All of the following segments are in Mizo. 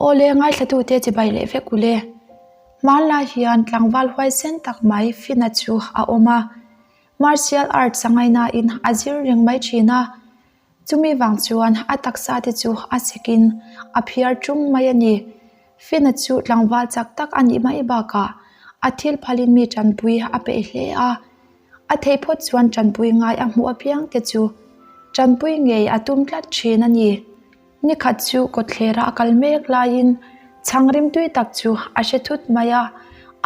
Awle ngaithlatute chibai leh vek ule. Hmanlai hian tlangval huaisen tak mai Fina chu a awm a. Martial arts a ngainain a zir reng mai thin a. Chumi vang chuan a taksa te chu a sekin a phiar tung mai a ni. Fina chu tlangval chak tak a nih mai bakah a thil phalin mi tanpui a peih hle a. A theih phawt chuan tanpui ngai a hmuh apiang te chu tanpui ngei a tum tlat thin a ni. Ni khat chu kawtthlera a kal mek laiin chhang rimtui tak chu a hre thut mai a,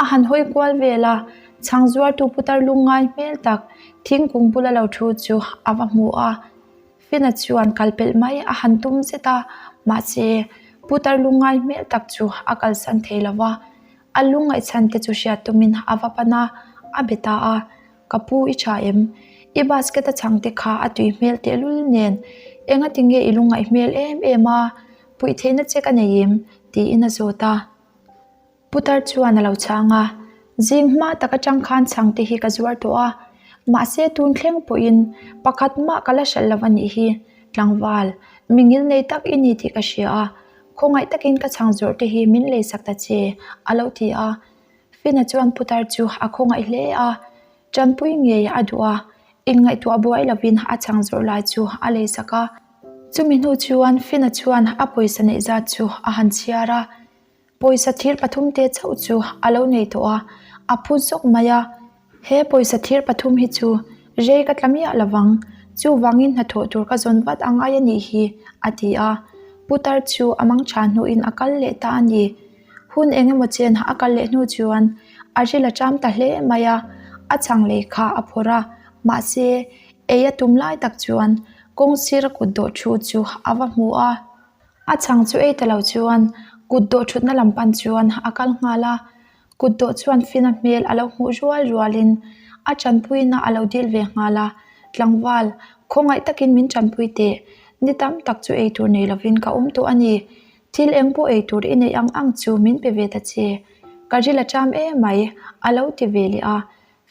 a han hawi kual vel a, chhang zuartu putar lungngai hmel tak thingkung bula lo thu chu a va hmu a. Fina chuan kal pelh mai a han tum zet a, mahse putar lungngai hmel tak chu a kalsan thei lo va, a lungngaihchhan te chu hriat tumin a va pan a, a be ta a. Ka pu i tha em? I basket a chhang te kha a tui hmel tehlul nen engati nge i lungngaih hmel em em a, puih theihna che ka nei em? tiin a zawt a. Putar chuan a lo chhang a, Zing hma tak atang khan chhang te hi ka zuar tawh a, mahse tun thleng pawhin pakhat mah ka la hralh lo a nih hi, tlangval, mi ngil nei tak i ni tih ka hria a, khawngaih takin ka chhang zawrh te hi min leisak ta che, a lo ti a. Fina chuan putar chu a khawngaih hle a, tanpui ngei a duh a, inngaihtuah buai lovin a chhang zawrh lai chu a lei sak a. Chumi hnu chuan Fina chuan a pawisa neih zat chu a han chhiar a, pawisa thir pathumte chauh chu a lo nei tawh a, a phu zawk mai a. He pawisa thir pathum hi chu rei ka tla miah lovang, chuvangin hnathawh tur ka zawn vat angai a nih hi, a ti a. Putar chu a mangtha hnuin a kal leh ta a ni. Hun eng emaw chen a kal leh hnu chuan a ril a ṭam ta hle mai a, a chhang lei kha a phawrh a, mahse ei a tum lai tak chuan kawng sira kut dawh thu chu a va hmu a. A chhang chu ei ta lo chuan kut dawh thutna lam pan chuan a kal nghal a, kut dawh chuan fina hmel a lo hmuh rual rualin a tanpuina a lo dil ve nghal a, tlangval khawngaih takin min tanpui teh, ni tam tak chu ei tur nei lovin ka awm tawh a ni. Thil eng pawh ei tur i neih ang ang chu min pe ve ta che, ka ril a ṭam em mai, a lo ti ve leh a.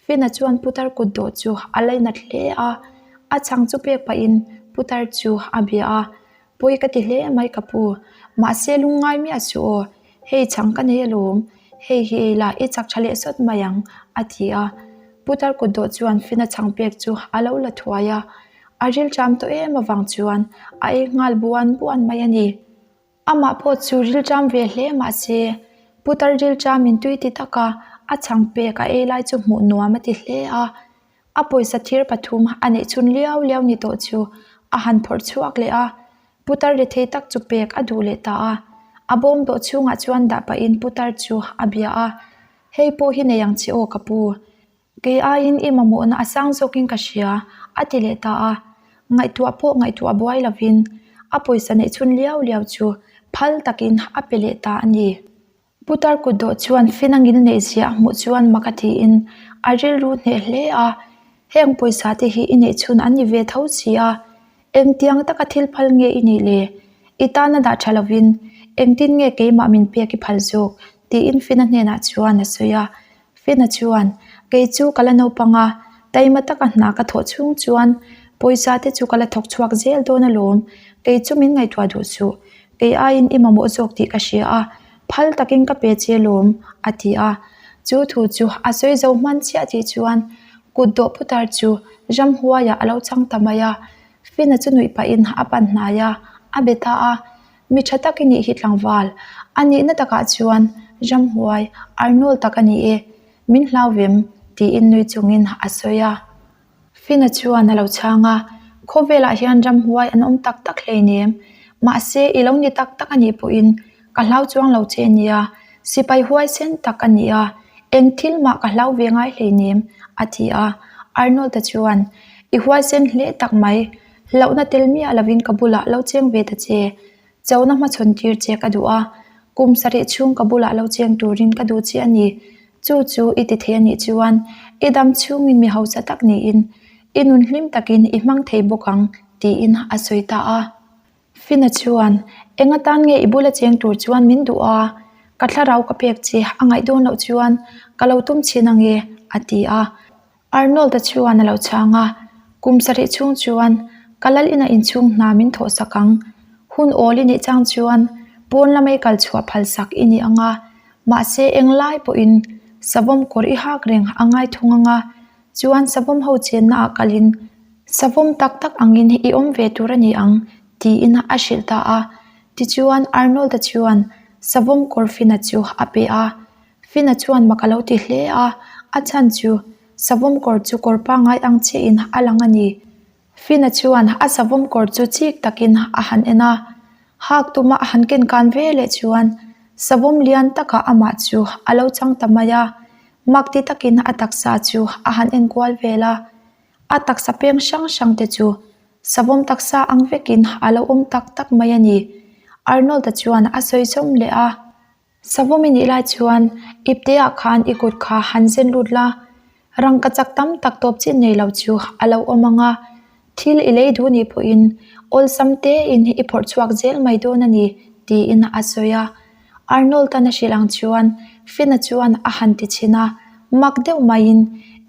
Fina chuan putar kut dawh chu a lainat hle a, a chhang chu pek pahin putar chu a bia a, Pawi ka ti hle mai ka pu, mahse lungngai miah suh aw, hei chhang ka nei alawm, hei hi ei la i chak ṭha leh sawt mai ang, a ti a. Putar kut dawh chuan Fina chhang pek chu a lo la thuai a, a ril ṭam tawh em avang chuan a ei nghal buan buan mai a ni. Amah pawh chu rilṭam ve hle mahse putar rilṭamin tui ti taka a chhang pek a ei lai chu hmuh nuam a ti hle a. A pawisa thir pathum a neih chhun liau liau ni tawh chu a han phawrh chhuak leh a, putar rethei tak chu pek a duh leh ta a. A bawm dawh chhungah chuan dah pahin putar chu a bia a, Hei pawh hi nei ang che aw ka pu. Kei aiin i mamawhna a sang zawkin ka hria, a ti leh ta a. Ngaihtuah pawh ngaihtuah buai lovin a pawisa neih chhun liau liau chu phal takin a pe leh ta a ni. Putar kut dawh chuan fin angin neih ziah a hmuh chuan mak a tiin a rilru hneh hle a, Heng pawisa te hi i neih chhun an ni ve tho si a, engtiang taka thil phal nge i nih le? I tana dah tha lovin engtin nge keimah min pek i phal zawk? tiin Fina hnenah chuan a sawi a. Fina chuan, Kei chu ka la naupang a, taima taka hna ka thawh chhung chuan pawisa te chu ka la thawk chhuak zel dawn alawm, kei chu min ngaihtuah duh suh, kei aiin i mamawh zawk tih ka hria a, phal takin ka pe che alawm, a ti a. Chu thu chu a sawi zo hman chiah tih chuan kut dawh putar chu ramhuaiah a lo chang ta mai a. Fina chu nuih pahin a pan hnai a, a be ta a. Mi tha tak i nih hi tlangval, a nihna takah chuan ramhuai Arnold tak a ni e, min hlau vem tiin nui chungin a sawi a. Fina chuan a lo chhang a, Khawvelah hian ramhuai an awm tak tak hleinem, mahse i lo ni tak tak a nih pawhin ka hlau chuang lo che nia, sipai huaisen tak a ni a, eng thil mah ka hlau ve ngai hleinem a ti a. Arnold-a chuan, I huaisen hle tak mai, Hlauhna tel miah lovin ka bulah lo cheng ve ta che. Chona hmachhawn tir che ka duh a, kum sarih chhung ka bulah lo cheng turin ka duh che a ni. Chu chu i ti thei a nih chuan i dam chhungin mi hausa tak niin i nun hlim takin i hmang thei bawk ang, tiin a sawi ta a. Fina chuan, Eng atan nge i bula cheng tur chuan min duh a? Ka thlarau ka pek che a ngaih dawn loh chuan ka lo tum chhin ange, a ti a. Arnold-a chuan a lo chhang a, Kum sarih chhung chuan ka lal ina inchhung hna min thawh sak ang. Hun awl i neih chang chuan Pawn lama i kal chhuah phal sak i ni ang a, mahse englai pawhin savawm kawr i hak reng a ngai thung ang a, chuan savawm ho chenna ah kalin savawm tak tak angin i awm ve tur a ni ang tiin a hrilh ta a. Tichuan Arnold-a chuan savawm kawr Fina chu a pe a, Fina chuan mak a lo ti hle a, a chhan chu savawm kawr chu kawr pangngai ang chiahin a lang a ni. Fina chuan a savawm kawr chu chik takin a han en a, hak tuma a han ken kan ve leh chuan savawm lian takah amah chu a lo chang ta mai a, mak ti takin a taksa chu a han en kual vel a, a taksa peng hrang hrang te chu savawm taksa ang vekin a lo awm tak tak mai a ni. Arnold-a chuan a sawi zawm leh a. Savawm i nih lai chuan ipteah khan i kut kha han zen lut la, rangka chak tam tak tawp chin nei lo chu a lo awm ang a, thil i lei duh nih pawhin awlsam tein i phawrh chhuak zel mai dawn a ni, tiin a sawi a. Arnold-a'n a hrilh ang chuan Finn-a chuan a han ti chhin a, mak deuh maiin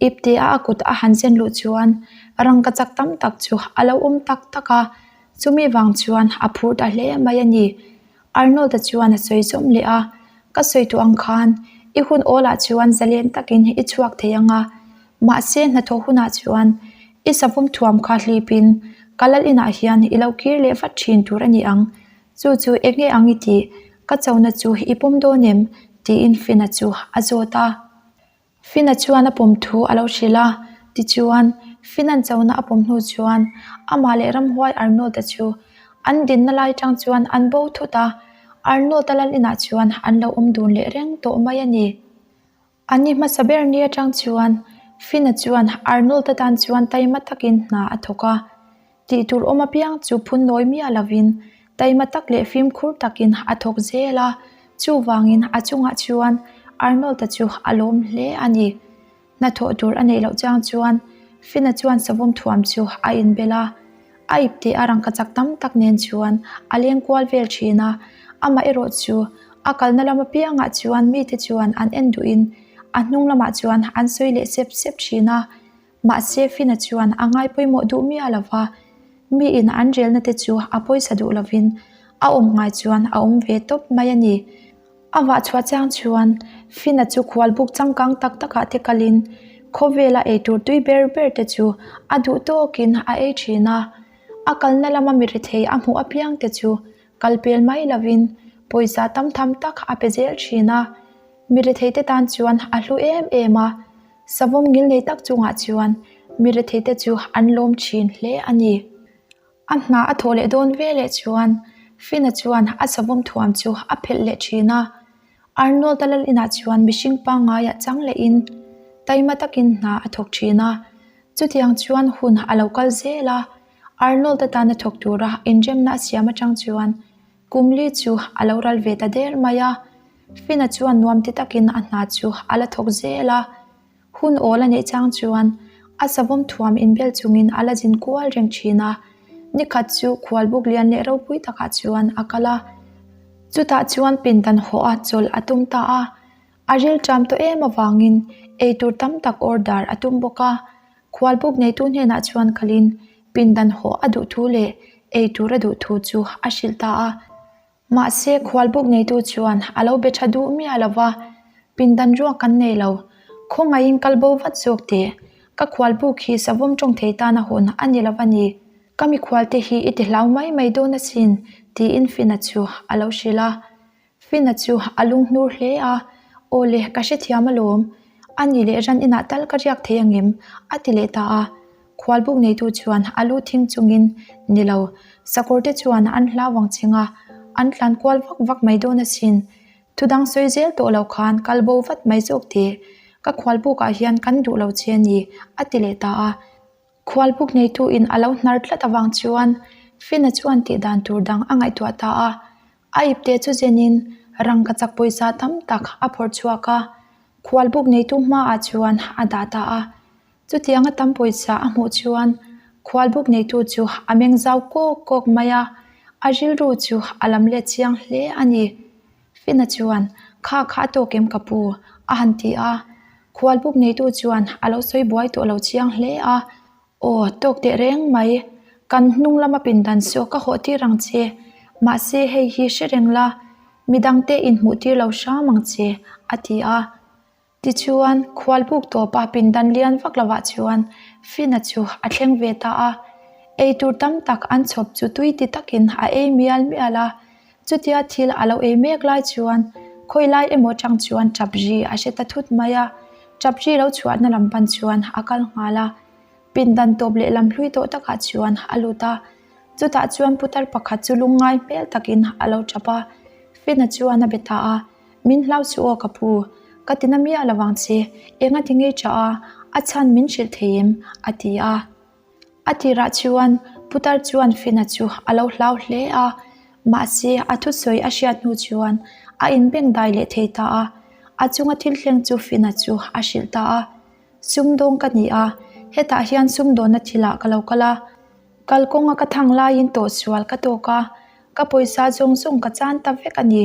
ipteah a kut a han zen luh chuan rangka chak tam tak chu a lo awm tak tak a, chumi vang chuan a phur ta hle mai a ni. Arnold-a chuan a sawi zawm leh a, Ka sawi tawh ang khan, i hun awlah chuan zalen takin i chhuak thei ang a, mahse hnathawh hunah chuan i savawm thuam kha hlipin ka lal inah hian i lo kir leh vat thin tur a ni ang. Chu chu eng nge ang i tih? Ka chona chu i pawm dawn em? tiin Finn-a chu a zawt a. Fina chuan a pawm thu a lo hrilh a, tichuan Fina'n chona a pawm hnu chuan amah leh ramhuai Arnold-a chu an dinna lai tang chuan an bo thut a, Arnold-a lal inah chuan an lo awm dun leh reng tawh mai a ni. A ni hmasa ber ni atang chuan Fina chuan Arnold-a tan chuan taima takin hna a thawk a, Tih tur awm apiang chu phun nawi miah lovin taima tak leh fimkhur takin a thawk zel a, chuvangin a chungah chuan Arnold-a chu a lawm hle a ni. Hnathawh tur a neih loh chang chuan Finn-a chuan savawm thuam chu a inbel a, a ipte a rangkachak tam tak nen chuan a leng kual vel thin a, amaherawh chu a kalna lam apiangah chuan mite chuan an en duhin a hnung lamah chuan an sawi leh sep sep thin a. Mahse Fina chuan a ngai pawimawh duh miah lo va, miin an relna te chu a pawisa duh lovin a awm ngai chuan a awm ve tawp mai a ni. A vah chhuah chiang chuan Fina chu khual buk changkang tak takah te kalin khawvela eitur tui ber ber te chu a duh tawkin a ei thin a. A kalna lama mi rethei a hmuh apiang te chu kal pel mai lovin pawisa tam tham tak a pe zel thin a. Mi rethei te tan chuan a hlu em em a. Savawm ngil nei tak chungah chuan mi retheite chu an lawm thin hle a ni. A hna a thawh leh dawn ve leh chuan Finn-a chuan a savawm thuam chu a phelh leh thin a. Arnold-a lal inah chuan mihring pangngaiah chang lehin taima takin hna a thawk thin a. Chutiang chuan hun a lo kal zel a, Arnold-a tana thawk tura inremna a siam atang chuan Kum li chu a lo ral ve ta der mai a, Fina chuan nuam ti takin a hna chu a la thawk zel a. Hun awl a neih chang chuan a savawm thuam inbel chungin a la zin kual reng thin a. Nikhat chu khualbuk lian leh ropui takah chuan a kal a, chutah chuan pindan hawh a chawlh a tum ta a. A rilṭam tawh em avangin eitur tam tak order a tum bawk a. Khualbuk neitu hnenah chuan kalin pindan hawh a duh thu leh ei tur a duh thu chu a hrilh ta a. Mahse, khualbuk neitu chuan a lo be tha duh miah lo va, Pindan ruak kan nei lo, khawngaihin kal bo vat zawk teh, ka khualbuk hi savawm tawng thei tana hawn a ni lo va ni, ka mikhualte hi i ti hlau mai mai dawn asin, tiin Fina chu a lo hrilh a. Fina chu a lunghnur hle a, Aw le, ka hrethiam alawm. A ni leh ran inah tal ka riak thei angem? a ti leh ta a. Khualbuk neitu chuan a lu thing chungin, Ni lo, sakawrte chuan an hlau ang ching a, an tlan kual vak vak mai dawn asin. Thudang sawi zel tawh lo khan kal bo vat mai zawk teh. Ka khualbukah hian kan duh lo che a ni, a ti leh ta a. Khualbuk neituin a lo hnar tlat avang chuan Fina chuan tih dan tur dang a ngaihtuah ta a. A ipte chu zenin rangkachak pawisa tam tak a phawrh chhuak a, khualbuk neitu hmaah chuan a dah ta a. Chutianga tam pawisa a hmuh chuan khualbuk neitu chu a meng zau kawk kawk mai a, a rilru chu a lam let chiang hle a ni. Fina chuan, Kha kha a tawk em ka pu? a han ti a. Khualbuk neitu chuan a lo sawi buai tawh lo chiang hle a. Aw, tawk teh reng mai. Kan hnung lama pindan saw ka hawh tir ang che. Mahse hei hi hre reng la. Midangte inhmuhtir lo hram ang che, a ti a. Tichuan, khualbuk tawpa pindan lian vak lovah chuan Fina chu a thleng ve ta a. Eitur tam tak an chhawp chu tui ti takin a ei mial mial a. Chutia thil a lo ei mek lai chuan khawi lai emaw atang chuan tap ri a hre ta thut mai a. Tap ri lo chhuahna lam pan chuan a kal nghal a. Pindan tawp leh lam hlui tawh takah chuan a lut a. Chutah chuan putar pakhat chu lungngai hmel takin a lo tap a. Fina chuan a be ta a. Min hlau suh aw ka pu, ka ti na miah lo vang che, enga ti ngei tha a, a chhan min hrilh thei em? a ti a. A tirah chuan putar chuan Fina chu a lo hlau hle a, mahse a thusawi a hriat hnu chuan a inbeng dai leh thei ta a, a chunga thil thleng chu Fina chu a hrilh ta a. Sumdawng ka ni a, hetah hian sumdawnna thilah ka lo kal a, Kalkawnga ka thang laiin tawhsual ka tawk a, ka pawisa zawng zawng ka chan ta vek a ni.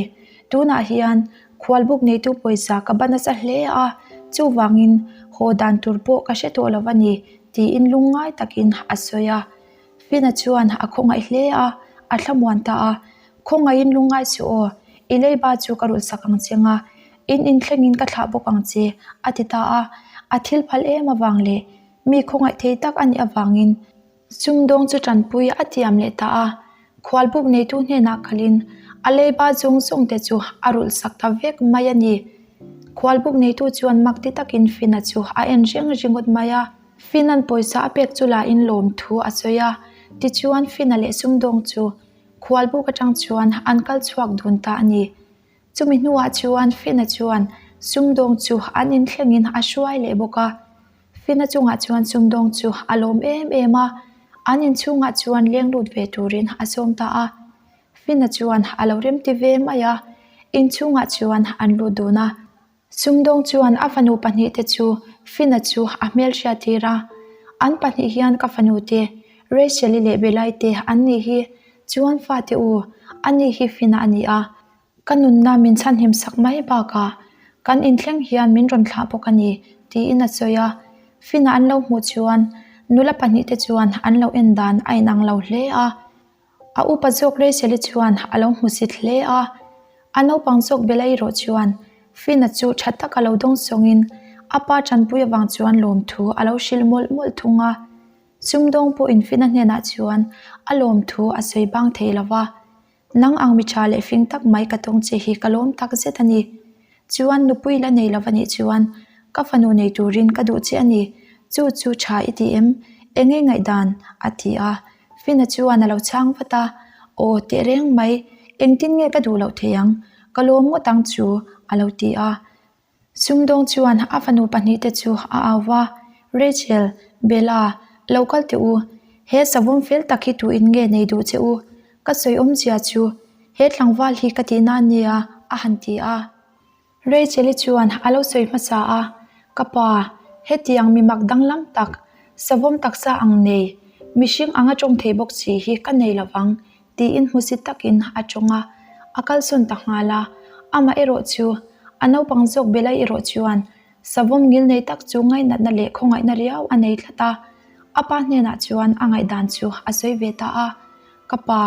Tunah hian khualbuk neitu pawisa ka ba nasa hle a, chuvangin haw dan tur pawh ka hre tawh lo a ni, tiin lungngai takin a sawi a. Fina chuan a khawngaih hle a, a thlamuan ta a, Khawngaihin lungngai suh aw, i leiba chu ka rulh sak ang che nga, in inthlengin ka thlah bawk ang che, a ti ta a. A thil phal em avang leh Mi khawngaih thei tak a nih avangin sumdawng chu tanpui a tiam leh ta a, khualbuk neitu hnenah kalin a leiba zawng zawng te chu a rulh sak ta vek mai a ni. Khualbuk neitu chuan mak ti takin Fina chu a en reng ringawt mai a. Fina'n pawisa a pek chu lahin lawmthu a sawi a, tichuan Fina leh sumdawng chu khualbuk atang chuan an kal chhuak dun ta a ni. Chumi hnuah chuan Fina chuan sumdawng chu an inthlengin a hruai leh bawk a. Fina chungah chuan sumdawng chu a lawm em em a, an inchhungah chuan leng lut ve turin a sawm ta a. Fina chuan a lo remti ve mai a, inchhungah chuan an lut dun a. Sumdawng chuan a fanu pahnihte chu Fina chu a hmelhriat tir a, An pahnih hian ka fanute, Rachel-i leh Bella-i te an nih hi, chuan fate u, ani hi Fina a ni a, ka nunna min chhanhim sak mai bakah kan inthleng hian min rawn thlah bawk a ni, tiin a sawi a. Fina an lo hmuh chuan nula pahnihte chuan an lo en dan a inang lo hle a. A upa zawk Rachel-i chuan a lo hmusit hle a, a naupang zawk Bella erawh chuan Finn-a chu tha taka lo dawng sawngin a pa tanpui avang chuan lawmthu a lo hrilh mawlh mawlh thung a. Sumdawng pawhin Finn-a hnenah chuan a lawmthu a sawi bang thei lo va, Nang ang mi tha leh fing tak mai ka tawng che hi ka lawm tak zet a ni. Chuan nupui la nei lo va nih chuan ka fanu nei turin ka duh che a ni. Chu chu tha i ti em? Eng nge ngaihdan? a ti a. Fina chuan a lo chhang vat a, Aw tehreng mai, engtin nge ka duh loh thei ang? Ka lawm ngawt ang chu, a lo ti a. Sumdawng chuan a fanu pahnihte chu a au va, Rachel, Bella, lo kal teh u. He savawm fel tak hi tuin nge nei duh che u? Ka sawi awmzia chu he tlangval hi ka tihna ania, a han ti a. Rachel-i chuan a lo sawi hmasa a, Ka pa, hetiang mi mak danglam tak, savawm taksa ang nei, mihring anga tawng thei bawk si hi ka nei lovang, tiin hmusit takin a tawng a, a kalsawn ta nghal a. Amah erawh chu a naupang zawk Belai erawh chuan savawm ngil nei tak chu ngainatna leh khawngaihna riau a nei tlat a. A pa hnenah chuan a ngaihdan chu a sawi ve ta a, Ka pa,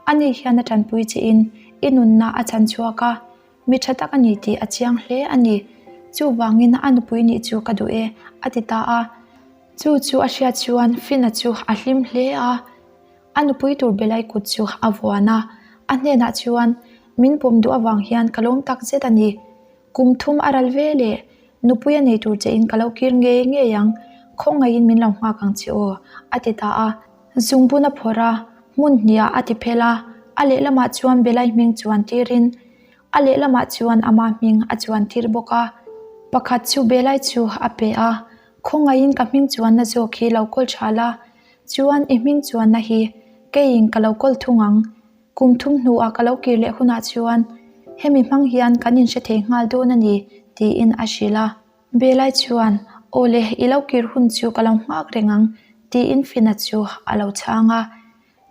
ani hian a tanpui chein i nunna a chhan chhuak a, mi tha tak a ni tih a chiang hle a ni. Chuvangin a nupui nih chu ka duh e, a ti ta a. Chu chu a hriat chuan Fina chu a hlim hle a. A nupui tur Belai kut chu a vuan a, a hnenah chuan, Min pawm duh avang hian ka lawm tak zet a ni. Kum thum a ral ve leh, nupui a nei tur chein ka lo kir ngei ngei ang, khawngaihin min lo nghak ang che aw, a ti ta a. Zungbun a phawrh a, hmun hniah a ti phel a, a lehlamah chuan Belai hming chuan tirin, a lehlamah chuan ama hming a chuan tir bawk a. Pakhat chu Belai chu a pe a, Khawngaihin ka hming chuanna zawk hi lo kawl tha la, Chuan i hming chuanna hi keiin ka lo kawl thung ang. Kum thum hnuah ka lo kir leh hunah chuan hemi hmang hian kan inhre thei nghal dawn a ni, tiin a hrilh a. Belai chuan, Aw le, i lo kir hun chu ka lo nghak reng ang, tiin Fina chu a lo chhang a.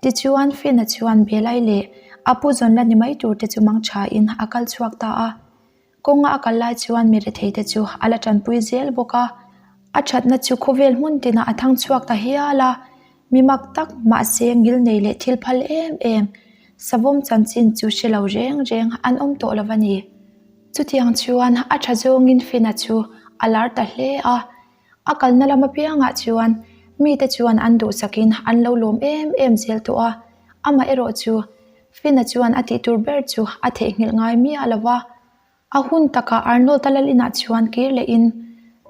Tichuan Fina chuan Belai leh a pu zawn la ni mai tur te chu mang thain a kal chhuak ta a. Kawnga a kal lai chuan mi retheite chu a la tanpui zel bawk a, a thatna chu khawvel hmun tinah a thang chhuak ta hial a, mi mak tak mahse ngil nei leh thil phal em em. Savawm chanchin chu hre lo reng reng an awm tawh lo a ni. Chutiang chuan a tha zawngin Fina chu a lar ta hle a. A kalna lam apiangah chuan mite chuan an duhsakin an lo lawm em em zel tawh a. Amaherawh chu Fina chuan a tihtur ber chu a theihnghilh ngai miah lo va. A hun takah Arnold-a lal inah chuan kir lehin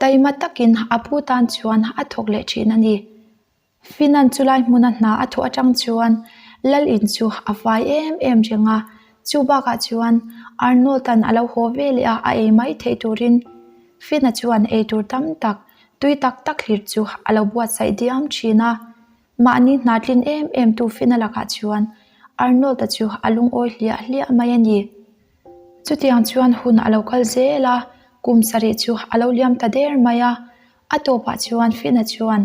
taima takin a pu tan chuan a thawk leh thin a ni. Finan chulai hmuna hna a thawh atang chuan lal in chu a fai em em reng a, chu bakah chuan Arnold-a'n a lo haw ve leh a, a ei mai theih turin Fina chuan ei tur tam tak, tui tak tak hlir chu a lo buatsaih diam thin a. Mahni hna tlin em em tu Fina lakah chuan Arnold-a chu a lungawi hliah hliah mai a ni. Chutiang chuan hun a lo kal zel a, kum sarih chu a lo liam ta der mai a. A tawpah chuan Fina chuan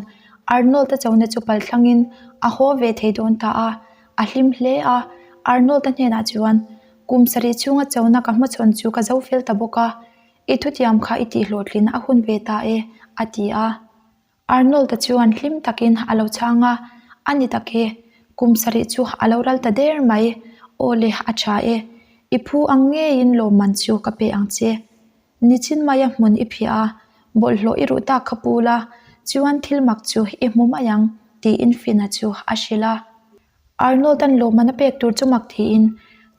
Arnold-a chona chu palthlangin a haw ve thei dawn ta a, a hlim hle a. Arnold-a hnenah chuan, Kum sarih chhunga chona ka hmachhawn chu ka zo fel ta bawk a, i thutiam kha i tihhlawhtlin a hun ve ta e, a ti a. Arnold-a chuan hlim takin a lo chhang a, A ni tak e, kum sarih chu a lo ral ta der mai, aw le a tha e, i phu ang ngeiin lawmman chu ka pe ang che. Nichin maia hmun i phiah a, bawlhhlawh i ruh tak kha pu la, chuan thil mak chu i hmu mai ang, tiin Finn-a chu a hrilh a. Arnold-a'n lawmman a pek tur chu mak tiin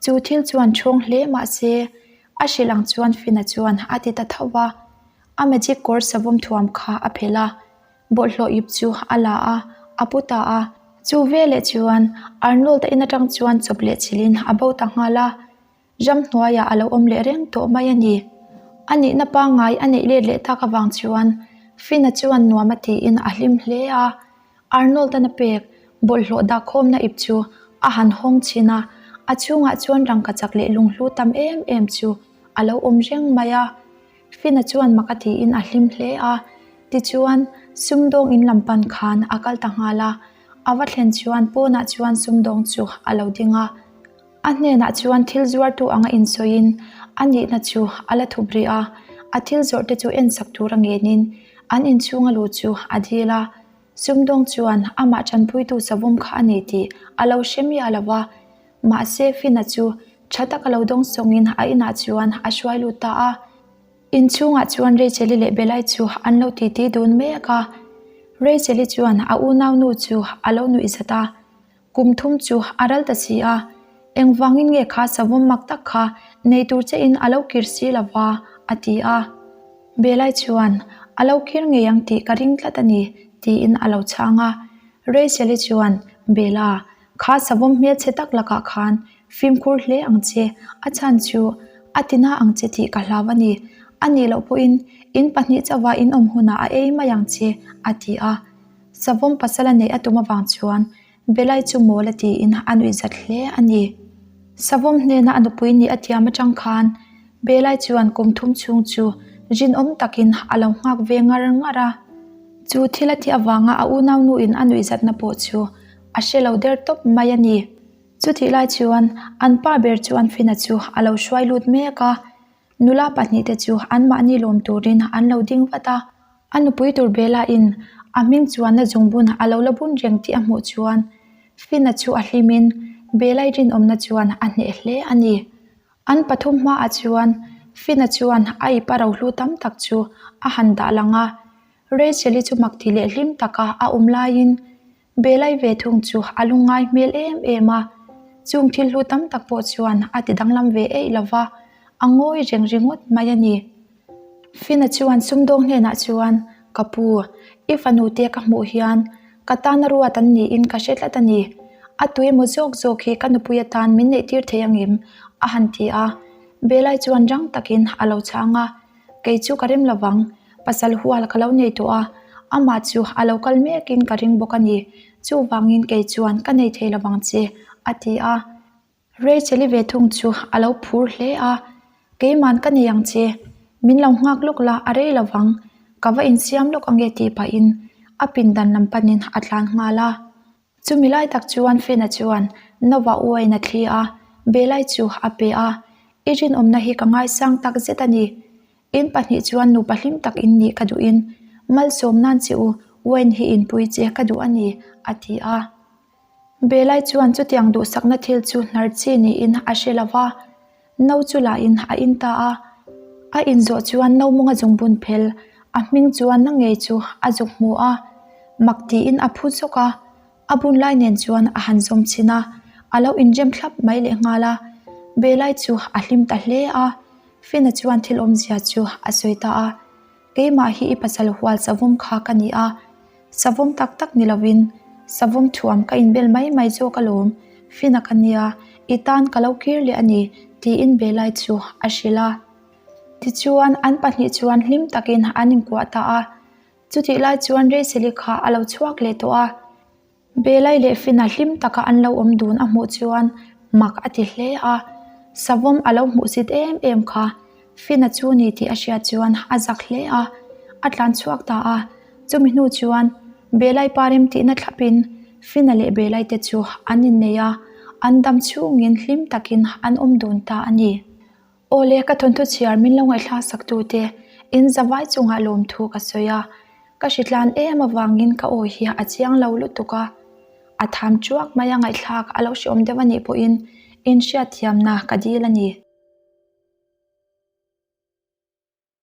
chu thil chuan chhawng hle mah se, a hrilh ang chuan Finn-a chuan a ti ta tho va. A magic kawr savawm thuam kha a phelh a, bawlhhlawh ip chu a la a, a pu ta a. Chu veleh chuan Arnold-a in atang chuan chawp leh chilhin a bo ta nghal a. Ramhnuaiah a lo awm leh reng tawh mai a ni. A nihna pangngai a neih let leh tak avang chuan Finn-a chuan nuam a tiin a hlim hle a. Arnold-an a pek bawlhhlawh dahkhawmna ip chu a han hawng chhin a, a chhungah chuan rangkachak leh lunghlu tam em em chu a lo awm reng mai a. Finn-a chuan mak a tiin a hlim hle a. Tichuan, sumdawng in lam pan khan a kal ta nghal a. A va thlen chuan pawnah chuan sumdawng chu a lo ding a. A hnenah chuan thil zuartu anga insawiin a nihna chu a la thup rih a, a thil zawrh te chu ensak tur a ngenin an inchhunga lu chu a dil a. Sumdawng chuan amah tanpuitu savawm kha a ni tih a lo hre miah lo va, mahse Fina chu tha taka lo dawng sawngin a inah chuan a hruai lut ta a. Inchhungah chuan Rachel-i leh Bella-i chu an lo titi dun mek a, Rachel-i chuan a unaunu chu a lo nuih zat a. Kum thum chu a ral ta si a, engvangin nge kha savawm mak tak kha nei tur che in a lo kir si lo va? a ti a. Belai chuan, A lo kir ngei ang tih ka ring tlat a ni, tiin a lo chhang a. Rachel-i chuan, Bella, kha savawm hmelchhe tak lakah khan fimkhur hle ang che, a chhan chu a tina ang che tih ka hlau a ni. A nih loh pawhin in pahnih chauha in awm hunah a ei mai ang che, a ti a. Savawm pasal a neih a tum avang chuan Belai chu mawl a tiin a nuih zat hle a ni. Savawm hnena a nupui nih a thiam atang khan Belai chuan kum thum chhung chu rinawm takin a lo nghak ve ngar ngar a. Chu thil a tih avanga a unaunuin a nuih zatna pawh chu a hre lo der tawp mai a ni. Chutih lai chuan an pa ber chuan Fina chu a lo hruai lut mek a. Nula pahnihte chu anmahni lawm turin an lo ding vat a. A nupui tur Bella-in a hming chuanna zungbun a lo la bun reng tih a hmuh chuan Finn-a chu a hlimin Bella-i rinawmna chuan a hneh hle a ni. An pathum hmaah chuan Finn-a chuan a ip a rohlu tam tak chu a han dah lang a. Rachel-i chu mak ti leh hlim taka a awm laiin Belai ve thung chu a lungngai hmel em em a, chung thil hlu tam tak pawh chuan a ti danglam ve eih lo va, a ngawi reng ringawt mai a ni. Fina chuan sumdawng hnenah chuan, Ka pu, i fanu te ka hmuh hian ka tana ruat an niin ka hre tlat a ni. A tu emaw zawk zawk hi ka nupui atan min neih tir thei angem? a han ti a. Belai chuan rang takin a lo chhang a, Kei chu ka rem lovang, pasal hual ka lo nei tawh a, amah chu a lo kal mekin ka ring bawk a ni, chuvangin kei chuan ka nei thei lovang che, a ti a. Rachel-i ve thung chu a lo phur hle a, Keiman ka nei ang che, min lo nghak lawk la a rei lovang, ka va insiam lawk ange tih pahin a pindan lam panin a tlan nghal a. Chumi lai tak chuan Fina chuan Nova uain a thli a, Belai chu a pe a, I rinawmna hi ka ngaisang tak zet a ni. In pahnih chuan nupa hlim tak in nih ka duhin malsawm nan che u, uain hi inpui che ka duh a ni, a ti a. Belai chuan chutiang duhsakna thil chu hnar chi niin a hre lo va, no chu lahin a in ta a. A inzawh chuan no mawnga zungbun phel a hming chuan na ngei chu a zuk hmu a, mak tiin a phu zawk a. A bun lai nen chuan a han zawm chhin a, a lo inrem thlap mai lehnghal a. Belai chu a hlim ta hle a, Fina chuan thil awmzia chu a sawi ta a. Keimah hi i pasal hual savawm kha ka ni a, savawm tak tak ni lovin savawm thuam ka inbel mai mai zawk alawm, Fina ka nia, i tan ka lo kir leh a ni, tiin Belai chu a hrilh a. Tichuan, an pahnih chuan hlim takin an inkuah ta a, chutih lai chuan Reiseli kha a lo chhuak leh tawh a. Belai leh Fina hlim taka an lo awm dun a hmuh chuan mak a ti hle a, savawm a lo hmuh zit em em kha. Fina chu ni tih a hriat chuan a zak hle a, a tlan chhuak ta a. Chumi hnu chuan Belai pa remtihna thlapin Fina leh Belai te chu an innei a, an dam chhungin hlim takin an awm dun ta a ni. Awle, ka thawnthu chhiar min lo ngaihthlak sak tute in zavai chungah lawmthu ka sawi a, ka hritlan em avangin ka awi hi a chiang lo lutuk a, a tham chuak mai a ngaihthlak a lo hreawm deuh a nih pawhin in hriatthiamna ka dil a ni.